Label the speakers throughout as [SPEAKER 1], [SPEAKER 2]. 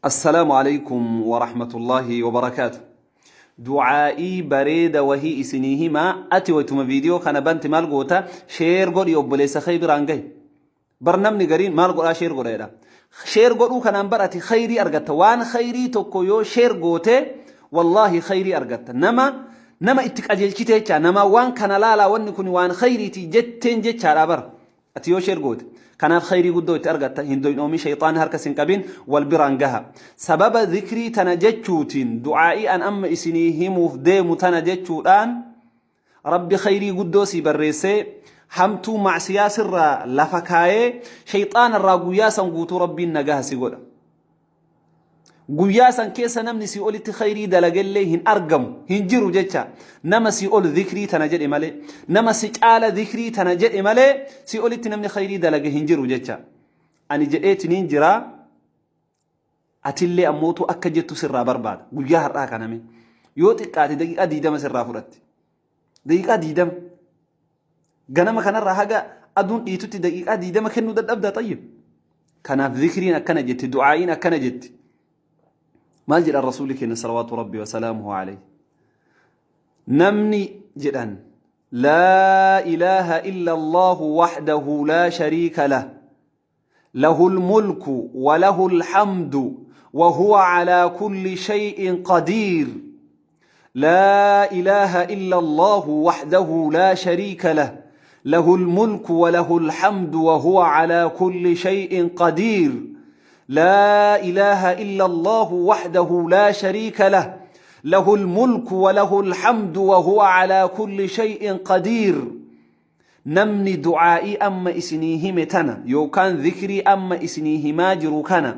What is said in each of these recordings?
[SPEAKER 1] Assalaamu alaikum wa rahmatullahi wa barakaatu. Du'aa'ii bareeda wahii isinii himaa. Ati waytuma viidiyoo kana banti maal goota? Share godhi, obboleessa kee biraan gahi. Bar namni gariin maal godhaa share godha jedha. Share godhuu kanaan bar ati khayrii argatta. Waan khayrii tokko yoo share goote, wallaahi khayrii argatta. Nama itti qajeelchite jecha, nama waan kana laalaa, wanni kun waan khayriiti jetteen jechaadha bar. Ati yoo share goote. Kanaaf khayrii guddoo itti argatta. Hin doy'oomin, shayxaanni harka sin qabin, wal biraan gaha. Sababa zikrii tana jechuutiin, du'aa'ii an amma isinii himuuf deemu tana jechuudhaan, Rabbi khayrii guddoo sii barreessee, hamtuu macsiyaa sirraa lafa kaayee, shayxaana irraa guyyaa san guutuu Rabbiin nagaha si godha. Guyyaa san keessa namni sii olitti khayrii dalagellee hin argamu, hin jiru jecha. Nama sii ol zikrii tana jedhe malee, nama si caala zikrii tana jedhe malee, sii olitti namni khayrii dalage hin jiru jecha. Ani jedheetiniin jira, atillee ammootu akka jettu sirraa barbaada. Guyyaa har'aa kaname. Yoo xiqqaate daqiiqaa 20 sirraa fudhatti. Daqiiqaa 20. Ganama kanarraa haga aduun dhiitutti daqiiqaa 20 kennuu dadhabdaa? Xayyib. Kanaaf zikriin akkana jetti, du'aa'iin akkana jetti. Maal jedhan Rasuulli keenya salawaatu Rabbi wa salaamuhu alayhi? Namni jedhan laa ilaaha illa Allahu wahdahu laa shariika lah. له الملك وله الحمد وهو على كل شيء قدير. لا إله إلا الله وحده لا شريك له، له الملك وله الحمد وهو على كل شيء قدير. لا إله إلا الله وحده لا شريك له، له الملك وله الحمد وهو على كل شيء قدير. Namni du'aa'ii amma isinii hime tana yookaan zikrii amma isinii himaa jiru kana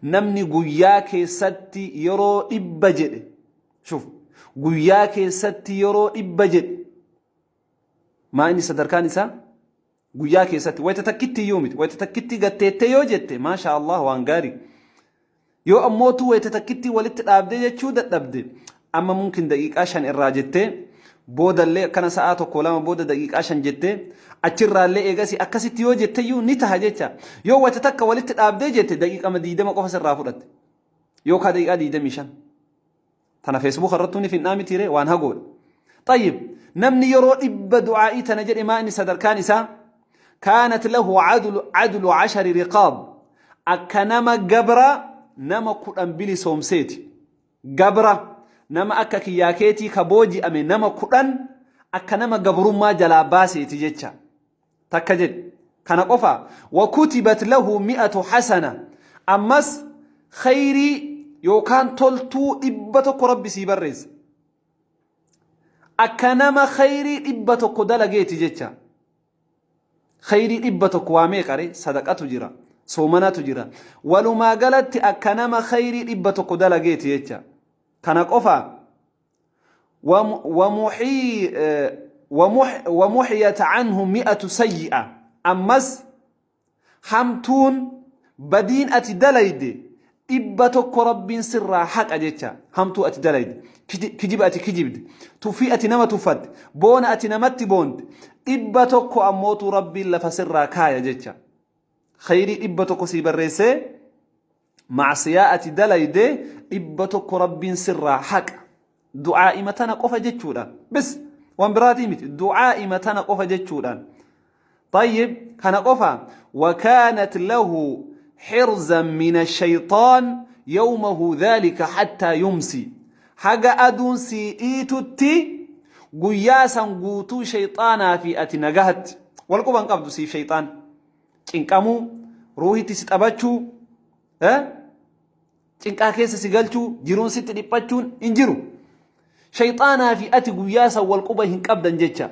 [SPEAKER 1] namni guyyaa keessatti yeroo 100 jedhe, shuf, guyyaa keessatti yeroo 100 jedhe, maa inni sadarkaan isaa? Guyyaa keessatti, wayita takkitti iyyuu miti, wayita takkitti gatteettee yoo jette, maasha Allah, waan gaarii. Yoo ammootu wayita takkitti walitti dhaabdee jechuu dadhabde, amma mumkin daqiiqaa 5 irraa jettee, boodallee akkana sa'aa tokko lama booda daqiiqaa 5 jettee, achirraallee eegasi akkasitti yoo jetteyyuu ni taha jecha. Yoo wayita takka walitti dhaabdee jette, daqiiqama 20 qofa sirraa fudhatte yookaan daqiiqaa 25. Tana Facebook irrattuu ni finnaa mitiire, waan hagoodha. Xayyib, namni yeroo 100 du'aa'ii tana jedhe, maa inni sadarkaan isaa? Kaanat lahu cadlu 10 riqaab, akka nama gabra nama 10 bilisoomseeti. Gabra nama akka kiyyaa keetii ka booji'ame nama 10 akka nama gabrummaa jalaa baaseeti jecha. Takka jedhe. Kana qofa, wakutibat lahu mi'atu hasana, ammas khayrii yookaan toltuu 100 Rabbi sii barreessa, akka nama khayrii 100 dalageeti jecha. Khayrii 100 waa meeqare? Sadaqatu jira, soomanatu jira, walumaa galatti akka nama khayrii 100 dalageeti jecha. Kana qofa, ومحيت عنه 100 سيئة, ammas hamtuun badiin ati dalayde 100 Rabbiin sirraa haqa jecha. Hamtuu ati dalayde, kijiba ati kijibde, tuffii ati nama tuffatte, boona ati namatti boonte, 100 ammootu Rabbiin lafa sirraa kaaya jecha. Khayrii 100 sii barreessee, macsiyaa ati dalayde 100 Rabbiin sirraa haqa, du'aa'ima tana qofa jechuudhaan. Bis, waan biraatii miti, du'aa'ima tana qofa jechuudhaan. طيب, kana qofa, وكانت له حرزا من الشيطان يومه ذلك حتى يمسي, haga aduun sii dhiitutti guyyaa san guutuu shayxaanaa fi ati nagahatti wal quban qabdu. Siif shayxaan cinqamuu, ruuhitti si taphachuu, cinqaa keessa si galchuu, jiruun sitti dhiphachuun hin jiru. Shayxaanaa fi ati guyyaa san wal quba hin qabdan jecha.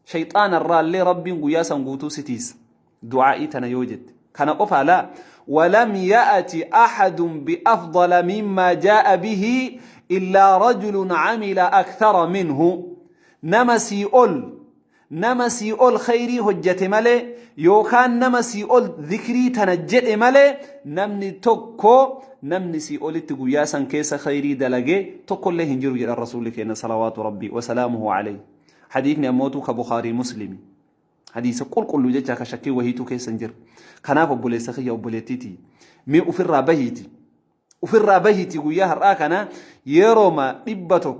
[SPEAKER 1] Shayxaana irraallee Rabbiin guyyaa san guutuu si tiisa, du'aa'ii tana yoo jette. Kana qofa laa, ولم يأت أحد بأفضل مما جاء به إلا رجل عمل أكثر منه. Nama sii ol khayrii hojjete malee yookaan nama sii ol zikrii tana jedhe malee, namni tokko, namni sii olitti guyyaa san keessa khayrii dalagee tokkollee hin jiru jedhan Rasuulli keenya salawaatu Rabbii wasalaamuhu alayhi. Hadiifni ammootu ka Bukaarii Muslimi, hadiisa qulqulluu jecha, ka shakkii wahiituu keessa hin jiru. Kanaaf obboleessa kiyya, obboleettiiti, mee ofirraa bahiiti. Ofirraa bahiiti guyyaa har'aa kana yerooma 100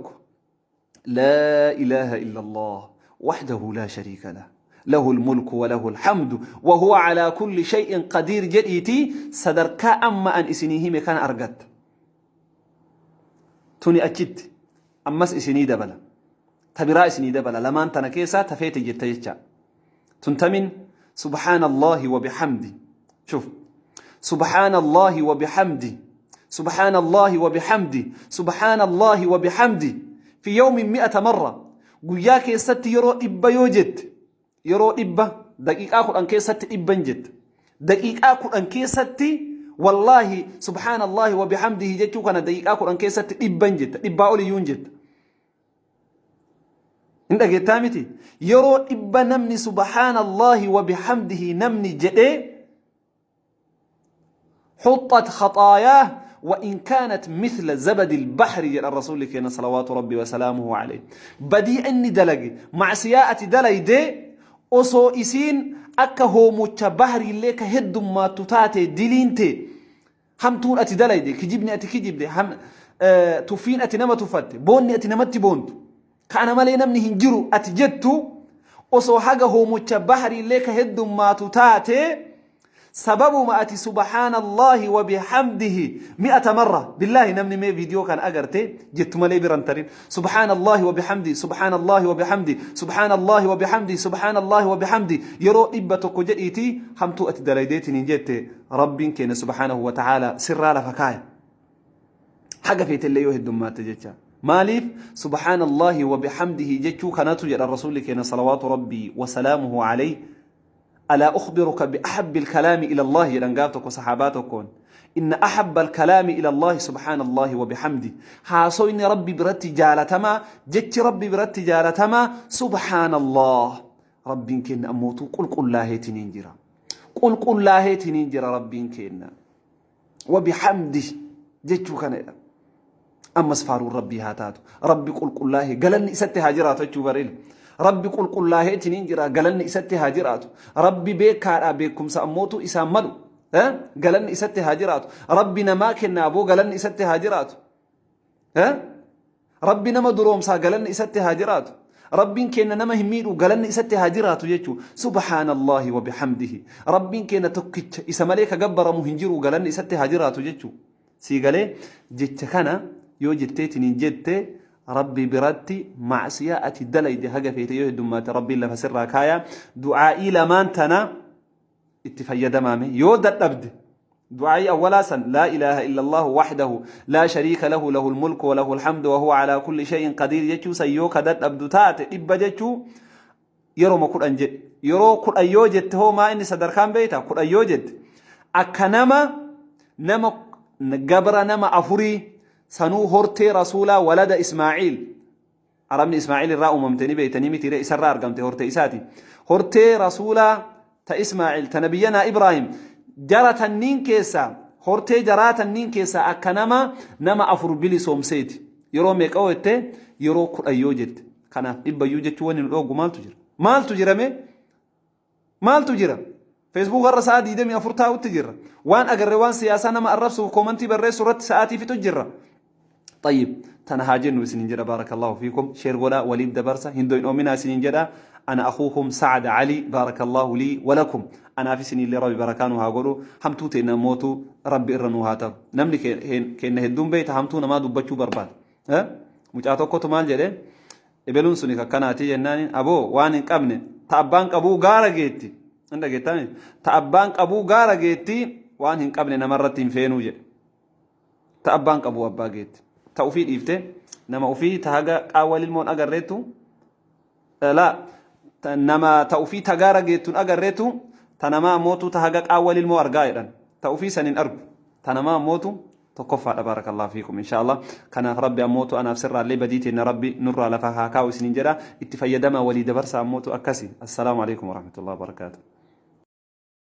[SPEAKER 1] laa ilaaha illallah wahdahu laa shariika lah له الملك وله الحمد وهو على كل شيء قدير jedhiiti sadarkaa amma an isinii hime kana argatta. Tuni achitti ammas isinii dabala. Ta biraa isinii dabala lamaan tana keessaa tafeete jetta jecha. Tun tamin subhaanallahi wa bihamdi. Shuf. Subhaanallahi wa bihamdi. Subhaanallahi wa bihamdi. Subhaanallahi wa bihamdi. Fi yawmin mi'ata marra. Guyyaa keessatti yeroo 100 yoo jette yeroo 100 daqiiqaa 10 keessatti dhibban jette. Daqiiqaa 10 keessatti wallaahi subhaanallahi wa bihamdihi jechuu kana daqiiqaa 10 keessatti dhibban jetta. Dhibbaa oliyyuu hin jetta. Hin dhageettaa miti? Yeroo 100 namni subhaanallahi wa bihamdihi namni jedhee حطت خطاياه وإن كانت مثل زبد البحر jedhan rasuulli keenya salawaatu rabbi wasalaamuhu alayhi. Badii inni dalage macsiyaa ati dalayde osoo isiin akka hoomocha bahriillee ka heddummaattu taate diliin tee hamtuun ati dalayde kijibni ati kijibde tuffiin ati nama tuffatte boonni ati namatti boontu kana malee namni hin jiru ati jettu osoo haga hoomocha bahriillee ka heddummaatu taate sababuma ati subhaanallahi wa bihamdihi mi'ata marra billaahi namni mee viidiyoo kana agarte jettu malee biran tarin subhaanallahi wa bihamdi subhaanallahi wa bihamdi subhaanallahi wa bihamdi subhaanallahi wa bihamdi yeroo 100 jedhiiti hamtuu ati dalaydeetiin hin jette rabbiin keenya subhaanahu wa ta'aala sirraa lafa kaaya haga feetellee yoo heddummaatte jecha maaliif subhaanallahi wa bihamdihi jechuu kanatu jedha rasuulli keenya salawaatu rabbii wa salaamuhu alayhi alaa ukhbiruka bi ahabbi alkalaami ila allahi jedhan gaaf tokko sahaabaa tokkoon inna ahabba alkalaami ila allahi subhaanallahi wa bihamdi haasoyni rabbi biratti jaalatamaa jechi rabbi biratti jaalatamaa subhaanallah rabbiin keenya ammootuu qulqullaaheetiniin jira qulqullaaheetiniin jira rabbiin keenya wa bihamdi jechuu kana jedha ammas faaruun rabbii haa taatu rabbi qulqullaahee galanni isatti haa jiraatu jechuu bareeda rabbi qulqullaaheetiniin jira galanni isatti haa jiraatu rabbi beekaadhaa beekumsa ammootu isaan malu galanni isatti haa jiraatu rabbi namaa kenna aboo galanni isatti haa jiraatu Rabbi nama duroomsaa galanni isatti haa jiraatu. Rabbiin keenya nama hin miidhu galanni isatti haa jiraatu jechuu. Subhaanallaahi wa bihamdihi. Rabbiin keenya tokkicha isa malee ka gabbaramu hin jiru galanni isatti haa jiraatu jechuu. Sii galee jecha kana yoo jetteetiin jette Rabbi biratti macsiyaa ati dalayde haga feete yoo heddummaate Rabbiin lafa sirraa kaaya. Du'aa'ii lamaan tana itti fayyadamaame yoo dadhabde du'aa'ii awwalaa san laa ilaaha illallahu wahdahu laa shariika lahu lahul mulku wa lahul hamdu wa huwa alaa kulli shay'in qadiir jechuu san yoo ka dadhabdu taate 100 jechuu yeroma 10 jedhe yeroo 10 yoo jette hoo maa inni sadarkaan beeyta 10 yoo jette akka nama nama gabra nama afurii sanuu hortee rasuulaa walada ismaaciil Arabni Ismaa'il irraa uumamte ni beeytanii miti ree isarraa argamte hortee isaati. Hortee Rasuulaa ta Ismaa'il ta nabiyyanaa Ibraahim jara tanniin keessaa hortee jaraa tanniin keessaa akka nama nama afur bilisoomseeti. Yeroo meeqa yoo jette yeroo 10 yoo jette. Kanaaf dhibbayyuu jechuu wanni nu dhooggu maaltu jira? Maaltu jira mee? Maaltu jira? Facebook irra sa'a 24 taa'utti jirra. Waan agarre waan siyaasaa nama arrabsuuf koomantii barreessuu irratti sa'aatii fixu jirra. Tayyib tana haa jennu isinin jedha baarakallahu fiikum sheer godhaa waliif dabarsa hin doy'oominaa isinin jedha ana akuukum Sa'ad Ali baarakallahu lii walakum anaaf isinillee rabbi barakaa nu haa godhu hamtuu teenna mootu rabbi irra nu haa taru namni keenna hedduun beeyta hamtuu namaa dubbachuu barbaada mucaa tokkotu maal jedhe Ebeluun suni kakkanaati jennaaniin aboo waan hin qabne ta abbaan qabuu gaara geetti. Hin dhageettami? Ta abbaan qabuu gaara geetti waan hin qabne namarratti hin feenuu jedhe. Ta abbaan qabuu abbaa geetti. Ta ufii dhiifte nama ufii ta haga qaawwa lilmoon agarreettu laa nama ta ufii ta gaara geettun agarreettu ta namaa ammootu ta haga qaawwa lilmoo argaa jedhan. Ta ufii san hin argu. Ta namaa ammootu tokkoffaadha baarakallahu fiikum inshallah kanaaf rabbi ammootu anaaf sirraallee badii teenna rabbi nurraa lafa haa kaa'u isiniin jedha itti fayyadamaa walii dabarsaa ammootu akkasi assalaamu alaikum warahmatullahi wabarakaatu.